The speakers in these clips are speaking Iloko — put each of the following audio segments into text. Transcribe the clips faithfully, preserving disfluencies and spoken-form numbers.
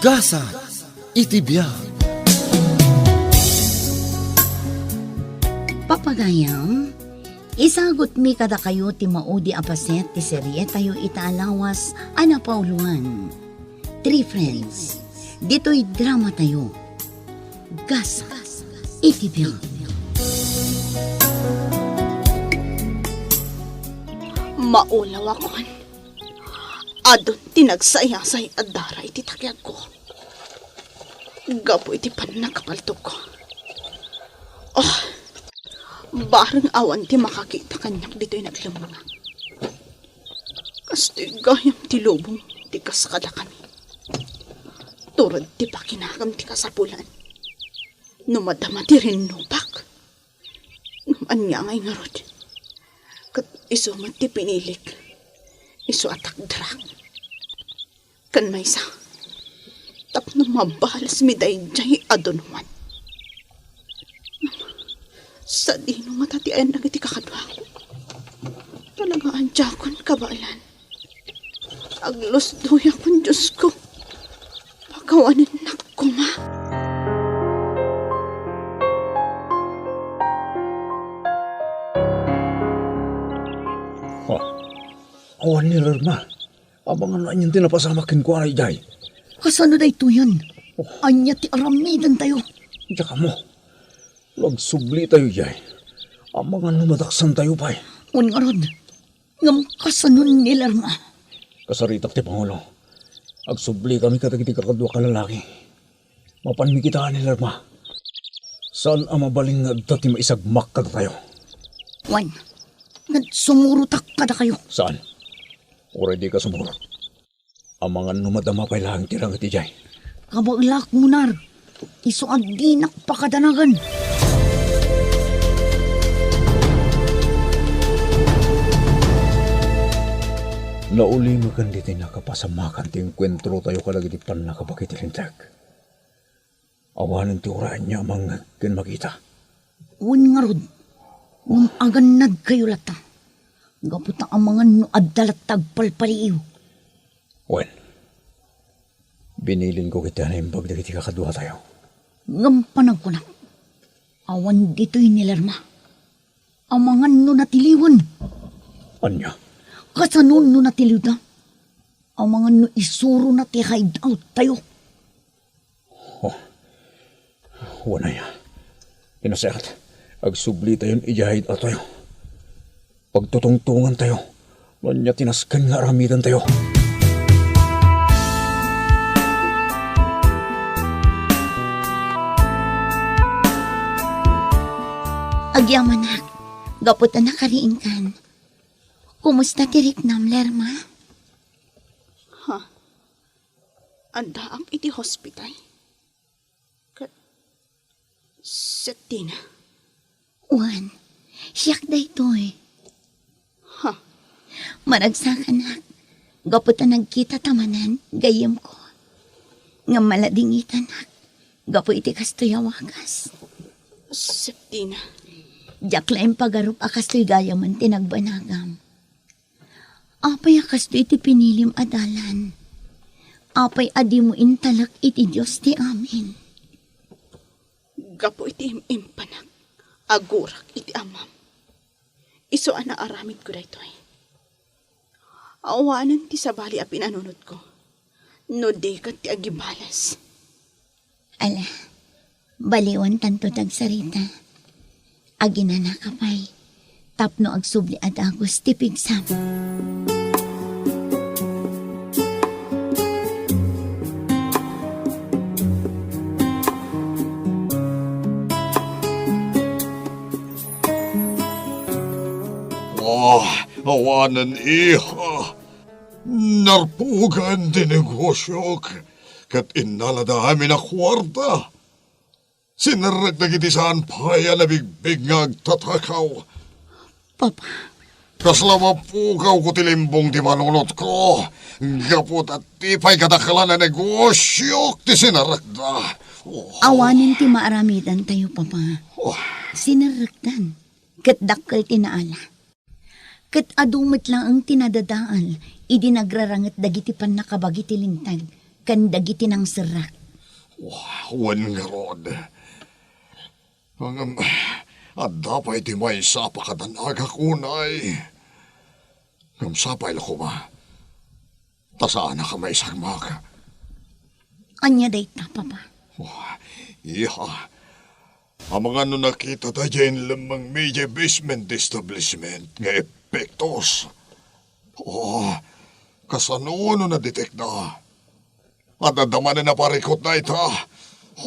Gasat iti biag. Papagayam, isagutmi kadakayo ti maudi a paset ti serietayo ita a lawas a napauluan, Three Friends. Ditoy dramatayo, Gasat iti biag. Maulawakon. Adun ti nagsayasay a dara iti takiagko gapu iti pannakapaltogko. Oh, bareng awan ti makakita kaniak ditoy naglemma. Kastoy gayam ti lubong ti kas kadakami. Tured ti pakinakam ti kasapulan no madama ti rinnupak. Ngem ania ngay ngarud? Ket isu met ti pinilik. Isu a takderak. Ken maysa, tapno mabalasmi daydiay a dunwan. Sadino ngata ti ayan dagiti kakaduak? Talaga a diakon kabaelan. Aglusdoyakon, Diosko. Pakawanennak koma. Oh, awan ni Lerma. Amangan no anian ti napasamak kenkuana idiay. Kasano daytoyen? Oh. Ania ti aramidentayo? Diak ammo. Agsubli tayo idiay. Amangan no madaksantayo pay. Wen ngarud, ngem kasano ni Lerma? Kasaritak ti Pangulo. Agsubli kami kadagiti kakaduak a lalaki. Mapanmi kitaan ni Lerma. Saan a mabalin nga adda ti maisagmak kadatayo. Wen, nagsumurotak kadakayo. Saan? Uray dika sumurot. Amangan no madama pay laeng ti ranget idiay. Kabaelak, Munar. Isu a dinak pakadanagan. Naulimekan ditoy nakapasamakan ti engkuentrotayo kadagiti pannakabagi ti Linteg. Awanen ti uray ania a mangngeg ken makita. Wen ngarud, ngem agannadkayo latta, gapu ta amangan no adda latta agpalpaliiw. Wen, binilinko ketdi a naimbag dagiti kakaduatayo. Ngem panagkunak, awan ditoy ni Lerma. Amangan no natiliwen. Ania? Kasano no natiliwda? Amangan no isurona ti hideout tayo. Oh. Wen aya. Pinasayaat, agsubli tayon idiay hideout tayo. Pagtutungtongan tayo. No ania ti nasken nga aramiden tayo. Agyamanak, gapu ta nakariingkan. Kumusta ti riknam, Lerma? Ha? Addaak iti hospital? Ka-, Septina? Wen, siak daytoy. Ha? Maragsakanak, gapu ta nagkita ta manen, gayyemko. Ngem maladingitanak, gapu iti kastoy a wagas. Septina. Diak laeng pagarup a kastoy gayamen ti nagbanagam. Apay a kastoy ti pinilim a dalan? Apay a dimo intalek iti Dios ti amin? Gapu iti im-impanak, agurak iti Amam. Isu a naaramidko daytoy. Awanen ti sabali a pinanunotko, no di ket ti agibales. Ala, baliwan tanto ti agsarita. Aginanaka pay, tapno agsubli a dagus ti pigsam. Ah, awanen, iha. Narpugan ti negosiok, ket innalada amin a kuarta. Sinerrek dagiti saan pay a nabigbig nga agtatakaw. Papa. Kasla mapukawko ti limbong ti panunotko, gapu ta ti pay kadaklan a negosiok ti sinerrekda. Oh. Awanen ti maaramidantayo, Papa. Oh. Sinerrekdan, ket dakkel ti naala. Ket adu met laeng ti nadadael idi nagraranget dagiti pannakabagi ti linteg ken dagiti nangserrek. Wa-, wen ngarud. Ngem, adda pay ti maysa a pakadanagak unay. Ngem sapay la koma, ta saanak a maisagmak. Ania dayta, Papa? Oh, iha, amangan no nakita daydiay inlemmengmi idiay basement ti establishment nga epektos. Oh, kasano no nadetekda? Adda manen a parikut dayta.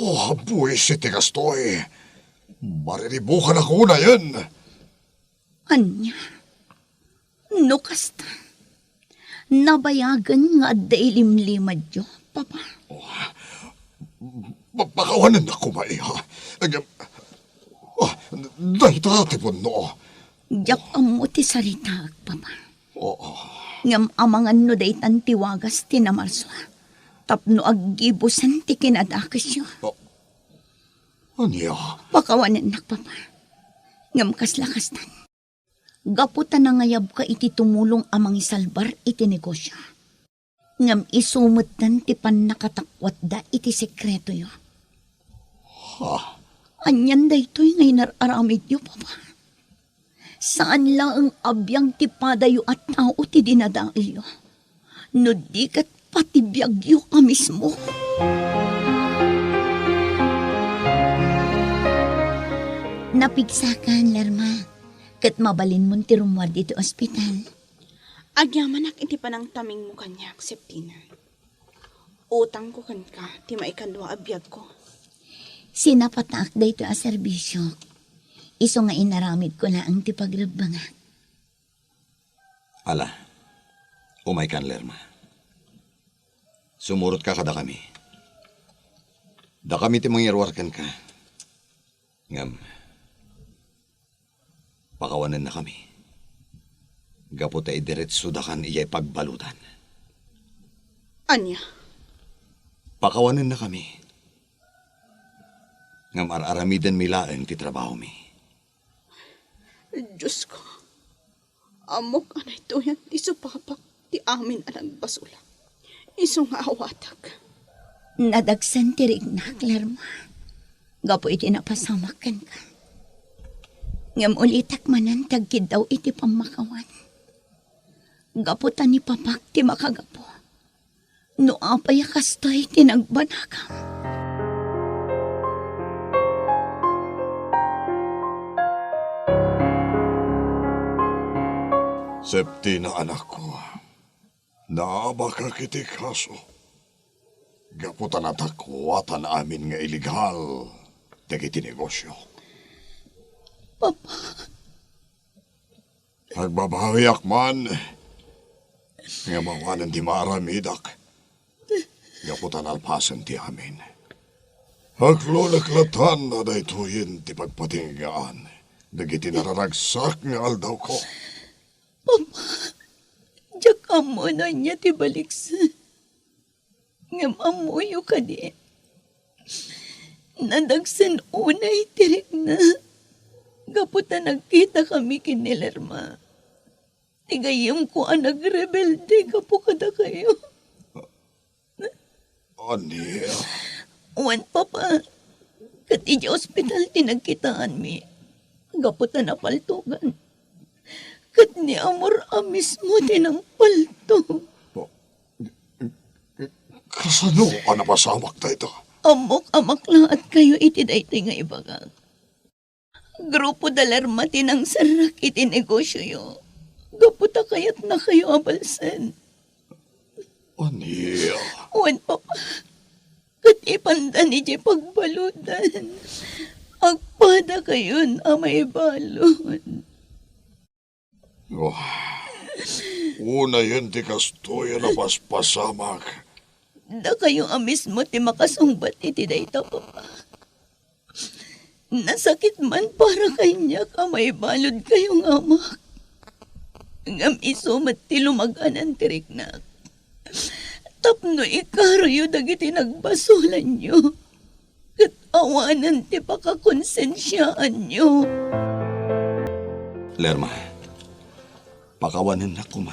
Oh, buis iti kastoy. Mariribukanak unayen. Ania? No kasta, nabayagen nga adda ilimlimadyo, Papa. Oh, pa-, pakawanennak koma, iha. Ngem, ah, dayta ti punno. Diak ammo ti saritaek, Papa. Oo. Ngem amangan no daytan ti wagas ti namarso, tapno aggibusen ti kinadakesyo. Oh. Ania? Pakawanennak, Papa. Ngem kasla kastan, gapu ta nangayabka iti tumulong a mangisalbar iti negosio, ngem isu metten ti pannakatakuatda iti sekretoyo. Ha? Anian daytoy nga inar-aramidyo, Papa? Saan laeng a biag ti padayo a tao ti dinadaelyo, no di ket pati biagyo a mismo. Napigsakan, Lerma, ket mabalinmon ti rummuar ditoy ospital. Agyamanak iti panangtamingmo kaniak, Septina. Utangko kenka ti maikadua a biagko. Sinapataak daytoy a serbisiok. Isu nga inaramidko laeng ti pagrebbengak. Ala, umaykan, Lerma. Sumurotka kadakami. Dakami ti mangiruar kenka. Ngem, pakawanennakami. Gapu ta idiretsodakan idiay pagbaludan. Ania? Pakawanennakami. Ngem ar-aramidenmi laeng ti trabahomi. Diosko, ammok a daytoyen ti supapak ti amin a nagbasolak. Isu nga awatek. Nadagsen ti riknak, Lerma, gapu iti napasamak kenka. Ngem ulitek manen ti agkiddaw iti pammakawan. Gapu ta ni Papak ti makagapu no apay a kastoy ti nagbanagam. Septina, anakko, naabakak iti kaso. Gapu ta natakuatan amin nga illegal dagiti negosio. Papa. Agbabawiak man, ngem awanen ti maaramidak. Gapu ta nalpasen ti amin. Aklonekletan a daytoyen ti pagpatinggaan dagiti nararagsak nga aldawko. Papa, diak ammo no ania ti baliksen. Ngem ammoyo kadi, nadagsen unay ti rikna gapu ta nagkitakami ken ni Lerma. Ti gayyemko a nagrebelde gapu kadakayo. Ania? Wen, Papa, ket idiay ospital ti nagkitaanmi gapu ta napaltogan. Ket ni Amor a mismo ti nangpaltog. Kasano a napasamak dayta? Ammok a maklaatkayo iti daytoy nga ibagak. Grupo da Lerma ti nangserrek iti negosioyo. Gapu ta kayatnakayo a balsen. Ania? Wen, Papa. Ket ipandan idiay pagbaludan. Agpadakayon a maibalud. Oh, unayen ti kastoy a napaspasamak. Dakayo a mismo ti makasungbat iti dayta, Papa. Nasakit man para kaniak a maibaludkayo nga amak. Ngem isu met ti lumaganan ti riknak. Tapno ikaroyo dagiti nagbasolanyo. Ket awanen ti pakakonsensiaanyo. Lerma, pakawanennak koma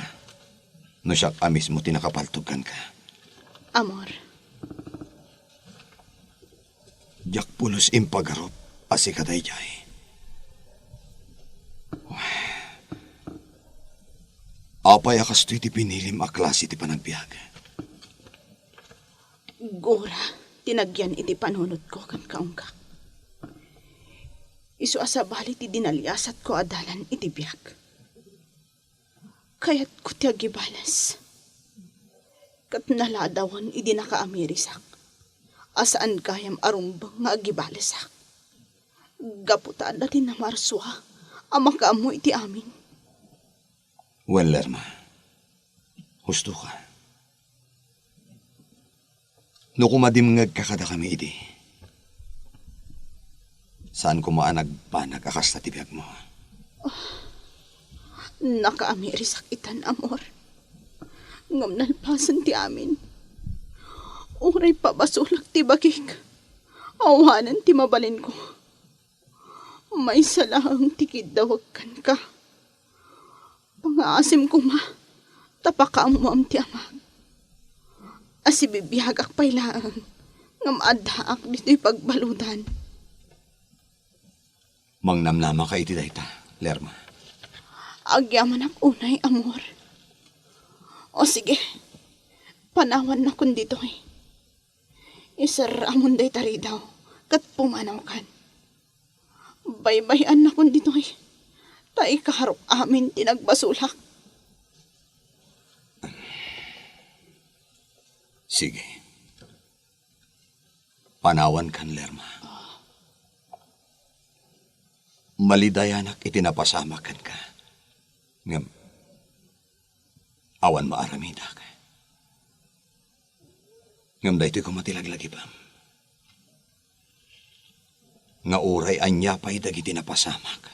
no siak a mismo ti nakapaltog kenka. Amor, Diak pulos impagarup a sika daydiay. Apay a kastoy ti pinilim a klase ti panagbiag? Gura ti nagyan iti panunotko ken kaunggak. Isu a sabali ti dinaliasatko a dalan iti biag. Kayatko ti agibales. Ket naladawen idi nakaamirisak a saan gayam a rumbeng nga agibalesak. Gapu ta adda ti namarsua a makaammo iti amin. Wen, Lerma, husto ka. No kumadimngegka kadakami idi, saan koma a nagbanag a kasta ti biagmo. Nakaamirisak itan, amor. Ngem nalpasen ti amin. Uray pabasolak ti bagik, awanen ti mabalinko. Maysa laeng ti kiddawek kenka. Pangaasim koma ta pakaammoam ti amak. A sibibiagak pay laeng ngem addaak ditoy pagbaludan. Mangnamnamaka iti dayta, Lerma. Agyamanak unay, amor. O sige, panawannakon ditoy. Iserramon dayta ridaw ket pumanawkan. Baybay-annakon ditoy ta ikarok amin ti nagbasolak. Sige. Panawankan, Lerma. Malidayanak iti napasamak kenka. Ngem, awan maaramidak. Ngem daytoy koma ti laglagipem, nga uray ania pay dagiti napasamak,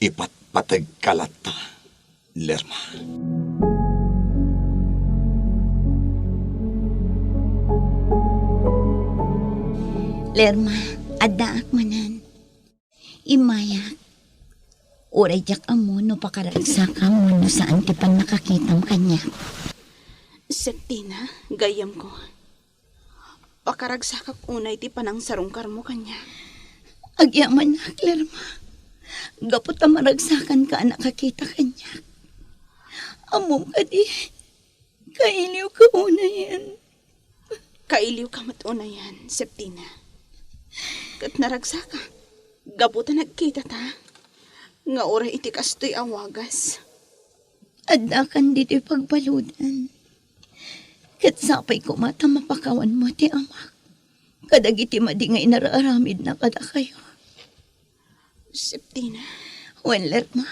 ipatpategka latta, Lerma. Lerma, addaak manen. Immayak. Uray diak ammo no pakaragsakam wenno saan ti pannakakitam kaniak. Septina, gayyemko. Pakaragsakak unay ti panangsarungkarmo kaniak. Agyamanak, Lerma. Gapu ta maragsakanka a nakakita kaniak. Ammom kadi, kailiwka unayen. Kailiwka met unayen, Septina. Ket naragsaka, gapu ta nagkitata, nga uray iti kastoy a wagas. Addakan ditoy pagbaludan. Ket sapay koma ta mapakawanmo ti amak kadagiti madi nga inararamidna kadakayo. Septina. Wen, Lerma.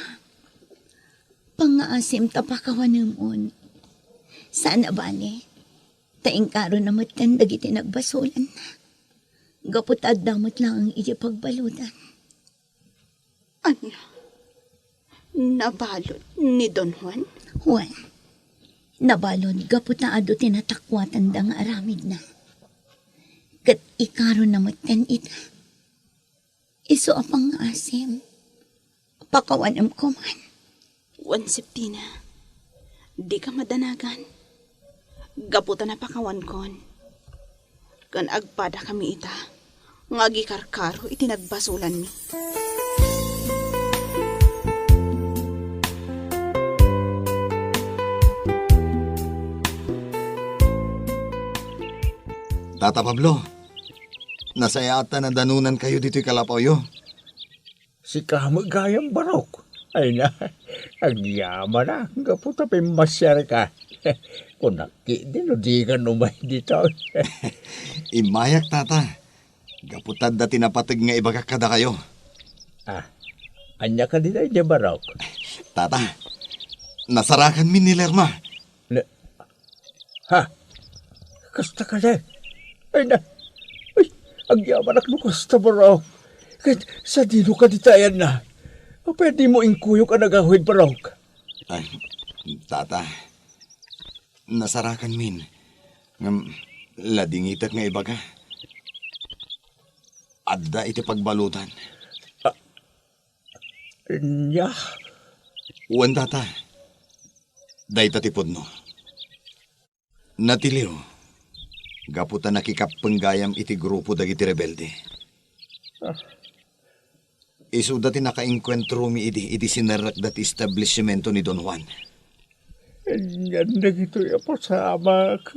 Pangngaasim ta pakawanemon. Saan a bale, ta inkarona metten dagiti nagbasolanna. Gapu ta adda met laeng iti pagbaludan. Ania? Nabalud ni Don Juan? Wen, nabalud gapu ta adu ti natakuatanda nga aramidna. Ket ikarona metten ita. Isu a pangngaasim, pakawanem koman. Wen, Septina, dika madanagan. Gapu ta napakawankon. Ken agpadakami ita nga agikarkaro iti nagbasolanmi. Tata Pablo, nasayaat ta nadanonankayo ditoy kalapawyo. Sika met gayam, Barok. Ay na, agyamanak gapu ta pimmasiarka. Kunak ketdi no dikan umay ditoy. Immayak, Tata. Gapu ta adda ti napateg nga ibagak kadakayo. Ah, ania kadi daydiay, Barok? Tata, nasarakanmi ni Lerma. Ne-, Ha? Kasta kadi? Ay na, ay, agyamanak no kasta, Barok. Ket sadino kadi ti ayanna? Apay a dimo inkuyog a nagawid, Barok? Ay, Tata, nasarakanmin. Ngem, ladingitek nga ibaga. Adda iti pagbaludan. Ah, nia? Wen, Tata. Dayta ti pudno. Natiliw. gapu ta nakikappeng gayam iti grupo dagiti rebelde. Ah. Isuda ti nakaengkuentromi idi, idi sinerrekda ti establishmento ni Don Juan. Anian dagitoy a pasamak.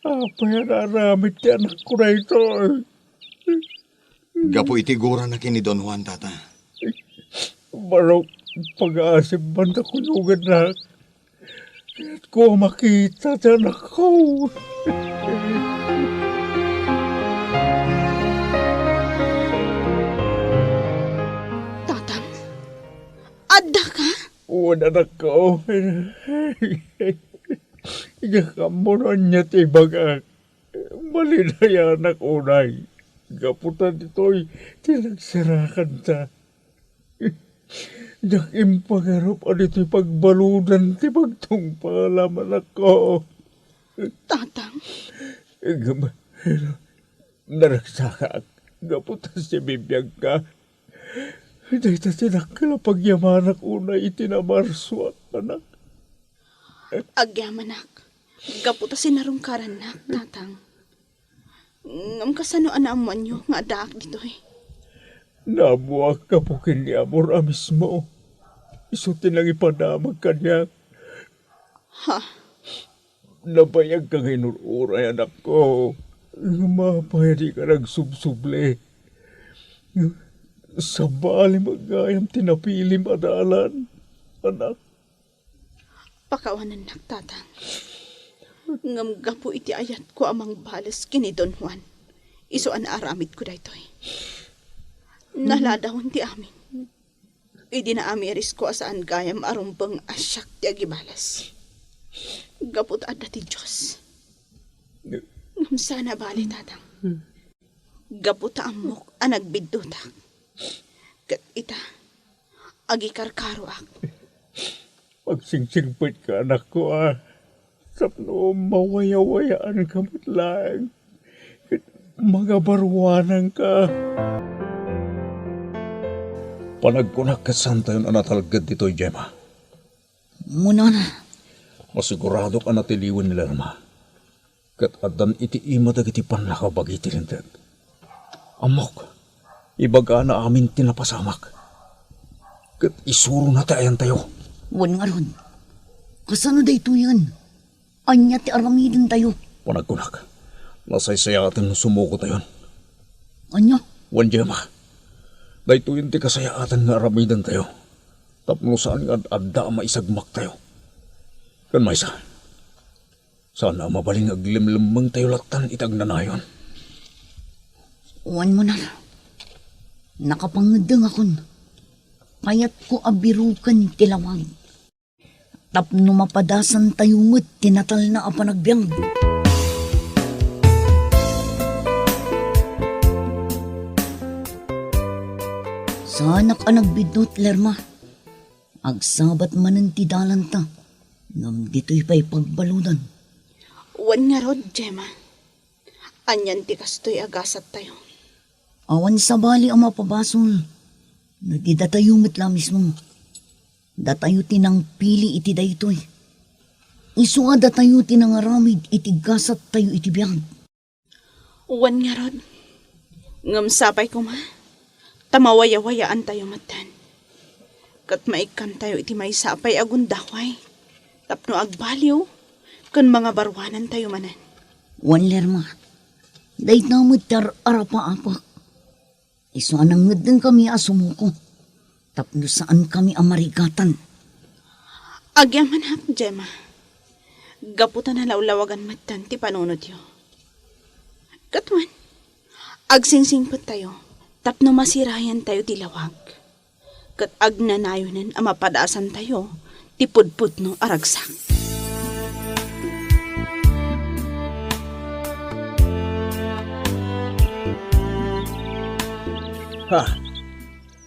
Apay a naaramid ti anakko daytoy? Gapu iti gurana ken ni Don Juan, Tata. Barok, pagaasibman ta kuyogannak. Kayatko a makita ti anakko. Tatang, addaka? Wen, anakko. Diak ammo no ania ti ibagak. Malinayanak unay. Gapu ta ditoy ti nagsarakanta. Diak impagarup a ditoy pagbaludan ti pagtungpalam, anakko. Tatang. Ngem, naragsakak gapu ta sibibiagka. Dayta ti dakkel a pagyamanak unay iti namarsuak, anak. Agyamanak gapu ta sinarungkarannak, Tatang. Ngem kasano a naammoanyo nga addaak ditoy? Naammoak gapu ken ni Amor a mismo. Isu ti nangipadamag kaniak. Ha? Nabayagka nga inur-uray, anakko. Ngem apay a dika nagsubsubli? Sabali met gayam ti napilim a dalan, anak. Pakawanennak, Tatang. Ngem gapu iti ayatko a mangbales ken ni Don Juan, isu a naaramidko daytoy. Naladawen ti amin. Idi naamirisko a saan gayam a rumbeng a siak ti agibales. Gapu ta adda ti Dios. Ngem saan a bale, Tatang. Gapu ta ammok a nagbiddutak. Ket ita, agikarkaroak. Agsingsingpetka, anakko, a, tapno mawayawayaanka met laeng ket mangabaruananka. Panagkunak ket saantayon a natalged ditoy, Gemma. Munana. Masiguradok a natiliwen ni Lerma. Ket addan iti ima dagiti pannakabagi ti Linteg. Ammok, ibagana amin ti napasamak. Ket isurona ti ayantayo. Wen ngarud, kasano daytoyen? Ania ti aramidentayo? Panagkunak, nasaysayaaten no sumukotayon. Ania? Wen, Gemma, daytoyen ti kasayaatan nga aramidentayo. Tapno saan nga ad-adda a maisagmaktayo. Ken maysa, saan a mabalin nga aglemlemmengtayo lattan iti agnanayon. Wen, Munana, nakapangeddengakon. Kayatko a biroken ti lawag. Tapno mapadasantayo met ti natalna a panagbiag. Saanak a nagbiddut, Lerma. Agsabat manen ti dalanta, ngem ditoy pay pagbaludan. Wen ngarud, Gemma. Anian ti kastoy a gasattayo? Awan sabali a mapabasol no di datayo met la mismo. Datayo ti nangpili iti daytoy. Isu a datayo ti nangaramid iti gasattayo iti biag. Wen ngarud, ngem sapay koma ta mawayawayaantayo metten. Ket maikkantayo iti maysa a pay a gundaway tapno agbaliw ken mangabaruanantayo manen. Wen, Lerma, dayta met ti ar-arapaapek. Isu a nangeddengkami a sumuko tapno saankami a marigatan. Agyamanak, Gemma, gapu ta nalawlawagan metten ti panunotyo. Ket wen, agsingsingpettayo tapno masirayantayo ti lawag, ket agnanayonen a mapadasantayo ti pudpudno a ragsak. Ha?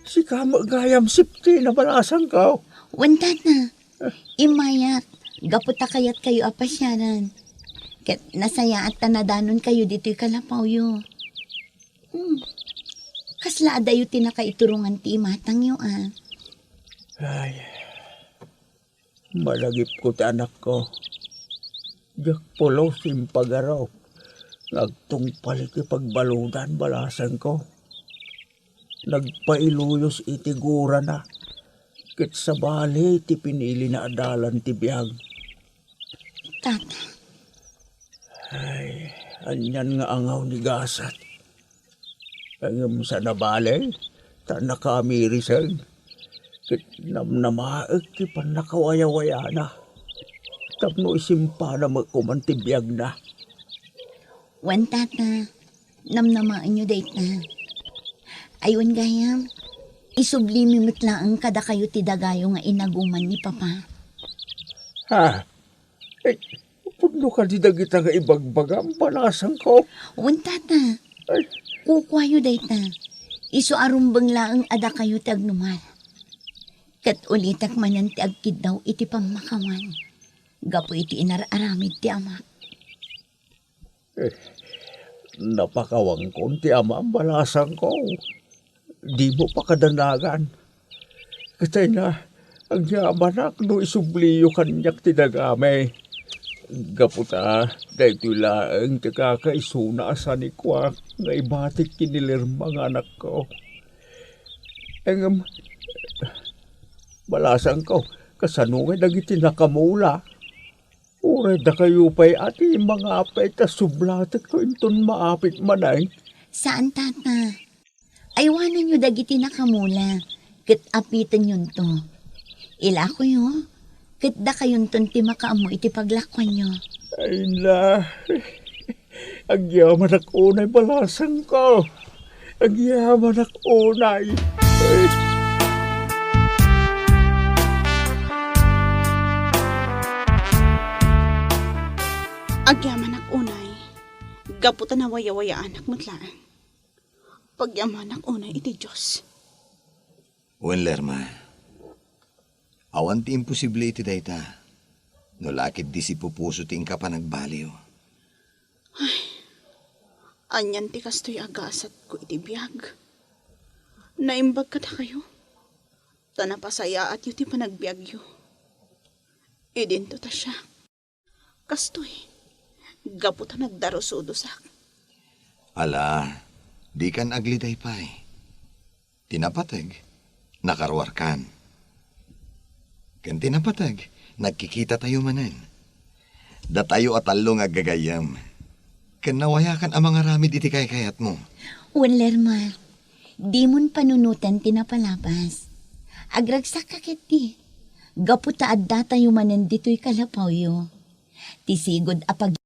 Sika met gayam, Sipti, nabalasangko? Wen, Tata. Immayak, gapu ta kayatkayo a pasiaran. Ket nasayaat ta nadanonkayo ditoy kalapawyo. Hmm. Kasla adayo ti nakaiturongan ti imatangyo, a? Ay, malagipko ti anakko. Diak pulos impagarup. nga agtungpal iti pagbaludan, balasangko. Nagpailuyos iti gurana, ket sabali ti pinilina a dalan ti biag. Tata. Ay, anian nga angaw ni gasat. Ngem saan a bale, ta nakamiriseg. Ket namnamaek ti pannakawayawayana. Tapno isimpana met koman ti biagna. Wen, Tata, namnamaenyo dayta. Ay, wen gayam, isublimi met laeng kadakayo ti dagayo nga inaguman ni Papa. Ha? Eh, pudno kadi dagita nga ibagbagam, balasangko? Wen, Tata. Ay. Kukuayo dayta. Isu a rumbeng laeng a dakayo ti agnumar. Ket ulitek manen ti agkiddaw iti pammakawan gapu iti inar-aramid ti amak. Eh, napakawankon ti amam, balasangko. Dimo pakadanagan. Ket ay na, agyamanak no isubliyo kaniak ti dagami. Gapu ta, daytoy laeng ti kakaisuna a sanikuak nga ibatik ken ni Lerma nga anakko. Ngem, balasangko, kasano ngay dagiti nakamula? Uray dakayo pay a ti mangapay ta sublatek no inton maapit manen? Saan, Tata. Aywanenyo dagiti nakamula, ket apitenyonto. Ilakoyo, ket dakayonton ti makaammo iti paglakuanyo. Ay na, agyamanak unay, balasangko. Agyamanak unay. Agyamanak unay, gapu ta nawayawayaanak met laeng. Agyamanak unay iti Dios. Wen, Lerma, awan ti imposible iti dayta, no la ket di sipupuso ti inka panagbaliw. Ay, anian ti kastoy a gasatko iti biag? Naimbag kadakayo, ta napasayaatyo ti panagbiagyo. Idinto ta siak. Kastoy, gapu ta nagdarusudosak. Ala, dikan agliday pay. Ti napateg, nakaruarkan. Ken ti napateg, nagkikitatayo manen. Datayo a tallo nga aggagayyem. Ken nawayakan a mangaramid iti kaykayatmo. Wen, Lerma, dimon panunoten ti napalabas. Agragsakka ketdi, gapu ta addatayo manen ditoy kalapawyo. Ti sigud a pag-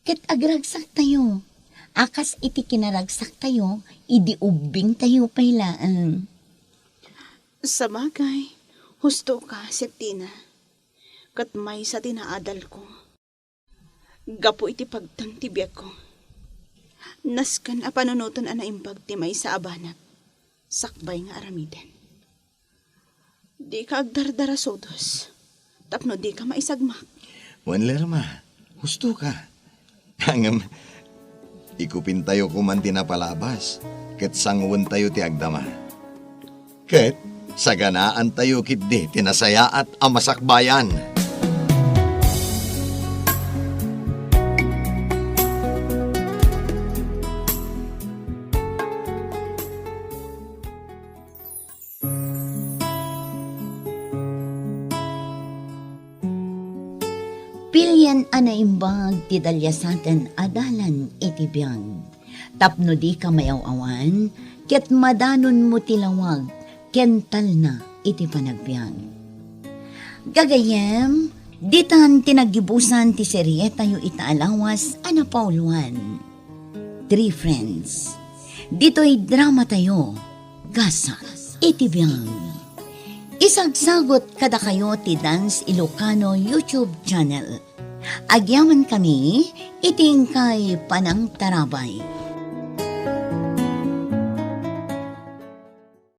Ket agragsaktayo, a kas iti kinaragsaktayo, idi ubbingtayo pay laeng. Sabagay, husto ka, Septina. Ket maysa ti naadalko. Gapu iti pagteng ti biagko, nasken a panunoten a naimbag ti maysa a banag sakbay nga aramiden. Dika agdardarasudos tapno dika maisagmak. Wen, Lerma, husto ka. Ngem, ikupintayo koman ti napalabas, ket sanguentayo ti agdama. Ket saganaantayo ketdi ti nasayaat a masakbayan. Pilien a naimbag ti daliasaten a dalan iti biag. Tapno dika mayaw-awan, ket madanonmo ti lawag ken talna iti panagbiag. Gagayyem, ditan ti naggibusan ti serietayo ita a lawas a napauluan, Three Friends. Ditoy dramatayo, Gasat iti Biag. Isagsagut kadakayo ti Dance Ilocano YouTube channel. Agyamankami iti inkay panangtarabay.